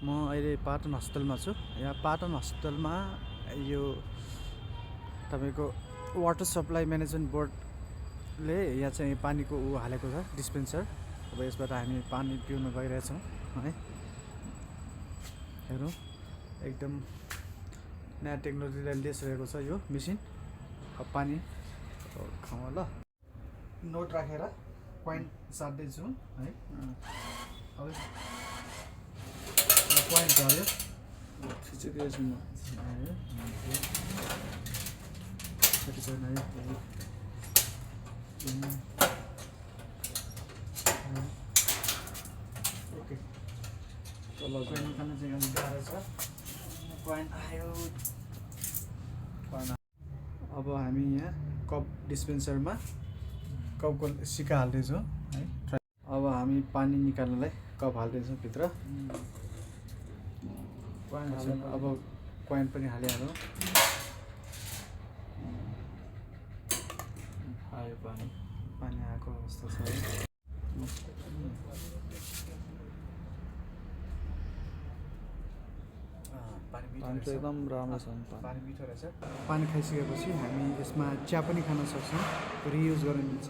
म अहिले पाटन हस्पिटलमा छु। यहाँ पाटन हस्पिटलमा यो तपाईको वाटर सप्लाई म्यानेजमेन्ट बोर्डले यहाँ चाहिँ पानीको हालेको छ डिस्पेन्सर। अब यसबाट हामी पानी पिउन गइरहेछौँ है। हेरौँ एकदम नयाँ टेक्नोलोजीलाई लेस रहेको छ यो मेसिन। अब पानी खाउँ ल। नोट राखेर पोइन्ट साट्दैछु है। अब पोइन्ट झऱ्यो खिचिदिएछु म। कति छैन है। ओके तल पोइन्ट निकाल्ने चाहिँ अलिक गाह्रो छ। पोइन्ट आयो। अब हामी यहाँ कप डिस्पेन्सरमा कपको सिक्का हाल्दैछौँ है। अब हामी पानी निकाल्नलाई कप हाल्दैछौँ भित्र। अब पोइन्ट पनि हालिहालौँ। आयो पानी। पानी आएको अवस्था छ है। पानी चाहिँ एकदम राम्रो छ पानी मिठो रहेछ। पानी खाइसकेपछि हामी यसमा चिया पनि खान सक्छौँ, रियुज गर्न मिल्छ।